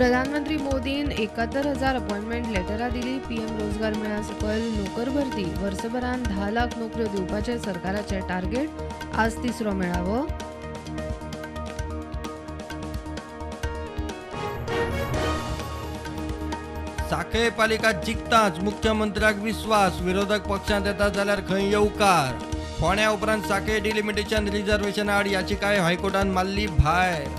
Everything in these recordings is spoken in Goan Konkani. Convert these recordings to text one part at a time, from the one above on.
प्रधानमंत्री मोदीन 71,000 अपॉयंटमेंट लेटरां दिली. पीएम रोजगार मेळा सकयल नोकर भरती. वर्सभरान 10 लाख नोकऱ्यो दिवपाचें सरकाराचें टार्गेट. आज तिसरो मेळावो. साखळे पालिका जिखताच मुख्यमंत्र्याक विस्वास. विरोधक पक्षांत येता जाल्यार खंय येवकार. फोंड्या उपरांत साखळे डिलिमिटेशन रिझर्वेशन आड याचिकाय हायकोर्टान मारली भायर.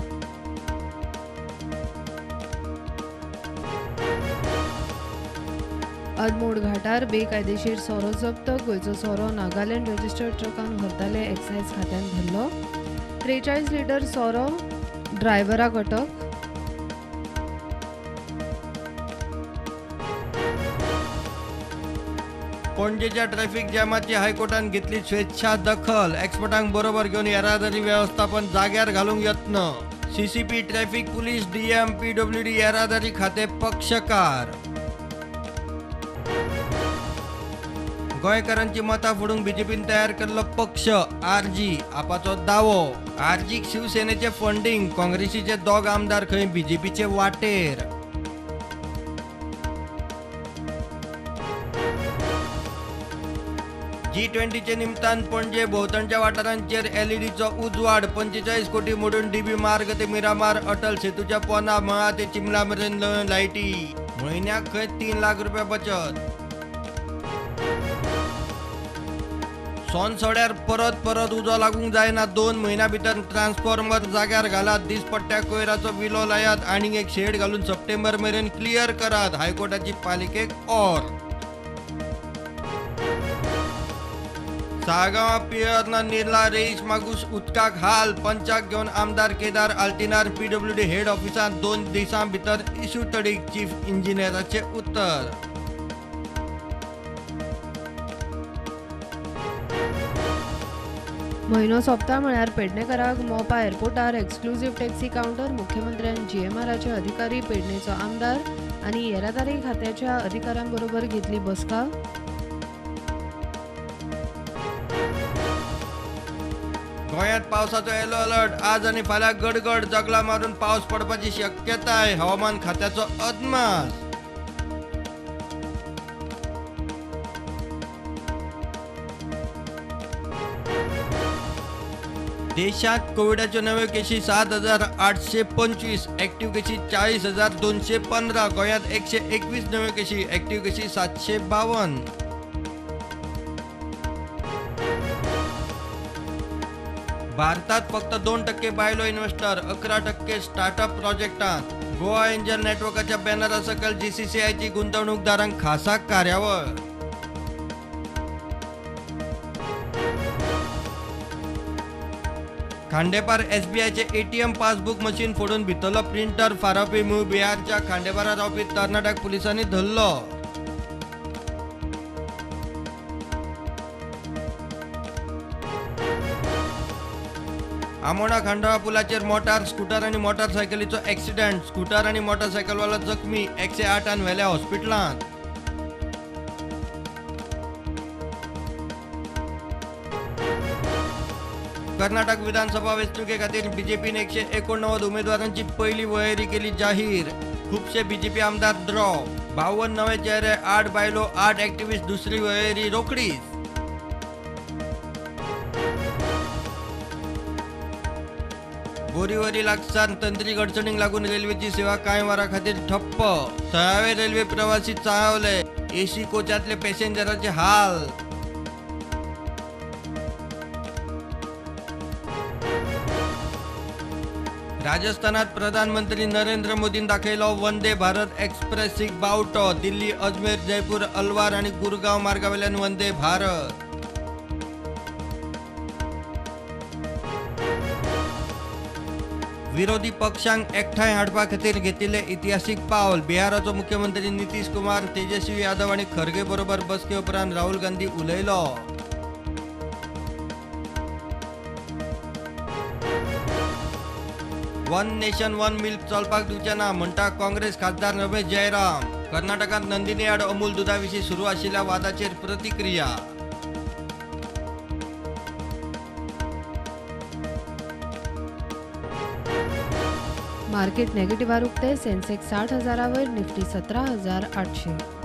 अदमोड घाटार बेकायदेशीर सोरो जप्त. गोंयचो सोरो नागालँड रजिस्टर्ड ट्रकान व्हरताले. एक्सायज खात्यान धरलो. 43 लिटर सोरो ड्रायव्हराक अटक. पणजेच्या ट्रॅफिक जॅमाची हायकोर्टान घेतली स्वेच्छा दखल. एक्सपर्टांक बरोबर घेवन येरादारी वेवस्थापन जाग्यार घालूंक यत्न. CCP, traffic police, DM, PWD येरादारी खाते पक्षकार. गोंयकारांची मतां फोडूंक बीजेपीन तयार केल्लो पक्ष आरजी. आपाचो दावो. आरजीक शिवसेनेचे फंडींग. काँग्रेसीचे दोग आमदार खंय बीजेपीचे वाटेर. G20चे निमतान पणजे भोंवतणच्या वाठारांचेर एलईडीचो उजवाड. 45 कोटी मोडून डीबी मार्ग ते मिरामार अटल सेतूच्या पोना मळा ते चिमला मेरेन लायटी. म्हयन्याक खंय 3 लाख रुपया बचत. सोनसड्यार परत परत उजो लागूंक जायना. 2 म्हयन्या भितर ट्रान्सफॉर्मर जाग्यार घालात. दिसपट्ट्या कोयराचो विलो लायात. आनीक एक शेड घालून सप्टेंबर मेरेन क्लियर करात. हायकोर्टाची पालिकेक ऑर. साळगांवां पियर्ना निर्ला रेईश मागूस उदकाक हाल. पंचाक घेवन आमदार केदार आल्तिनार पीडब्ल्यूडी हेड ऑफिसांत 2 दिसां भितर इशू तडीक. चीफ इंजिनियराचें उत्तर. म्हयनो सोंपता म्हळ्यार पेडणेकाराक मोपा एअरपोर्टार एक्सक्लुझिव्ह टॅक्सी कावंटर. मुख्यमंत्र्यान जीएमआराचे अधिकारी, पेडणेचो आमदार आनी येरादारी खात्याच्या अधिकाऱ्यांबरोबर घेतली बसका. गोंयांत पावसाचो येलो अलर्ट. आज आनी फाल्यां गडगड जगला मारून पावस पडपाची शक्यताय. हवामान खात्याचो अदमास. देशात कोविडाच्यो नव्यो केशी 7,825, ऍक्टिव्ह केशी 40,215. गोंयांत 121 नव्यो केशी, ऍक्टिव्ह केशी 752. भारतात फक्त 2% बायलो इन्व्हेस्टर, 11% स्टार्टअप प्रोजेक्टांत. गोवा एंजल नेटवर्काच्या बॅनरा सकयल जीसीसीआयची गुंतवणूकदारांक खासा कार्यावळ. खांडेपार एसबीआयचे एटीएम पासबुक मशीन फोडून भितरलो प्रिंटर फारावपी मूळ बिहारच्या खांडेपारा रावपी तरणाट्याक पुलिसांनी धरलो. आमोणा खांडोळा पुलाचेर मोटार, स्कूटर आनी मोटारसायकलीचो एक्सिडेंट. स्कूटर आनी मोटारसायकलवालो जखमी. 108 व्हेल्या हॉस्पिटलांत. कर्नाटक विधानसभा वेंचणुके खातीर बीजेपीन 189 उमेदवारांची पयली वळेरी केली जाहीर. खुबशे बीजेपी आमदार ड्रॉ. 52 नवे चेहरे, 8 बायलो, 8 ऍक्टिव्हिस्ट. दुसरी वळेरी रोखडीच. बोरीवरी लागसार तंत्रीक अडचणींक लागून रेल्वेची सेवा कांय वरां खातीर ठप्प. थळावे रेल्वे प्रवासी चाळवले. एसी कोचांतले पॅसेंजरांचे हाल. राजस्थानात प्रधानमंत्री नरेंद्र मोदीन दाखयलो वंदे भारत एक्सप्रेसीक बावटो. दिल्ली, अजमेर, जयपूर, अलवार आनी गुरगांव मार्गावेल्यान वंदे भारत. विरोधी पक्षांक एकठांय हाडपा खातीर घेतिल्लें इतिहासीक पावल. बिहाराचो मुख्यमंत्री नितीश कुमार, तेजस्वी यादव आनी खरगे बरोबर बसके उपरांत राहुल गांधी उलयलो. वन नेशन वन मिल्क चलपाक दिवचे ना म्हणटा काँग्रेस खासदार रमेश जयराम. कर्नाटकांत नंदिनी आड अमूल दुदा विशीं सुरू आशिल्ल्या वादाचेर प्रतिक्रिया. मार्केट नेगेटिव्हार उक्ते. सेन्सेक्स 60,000 वयर, निफ्टी 17,800.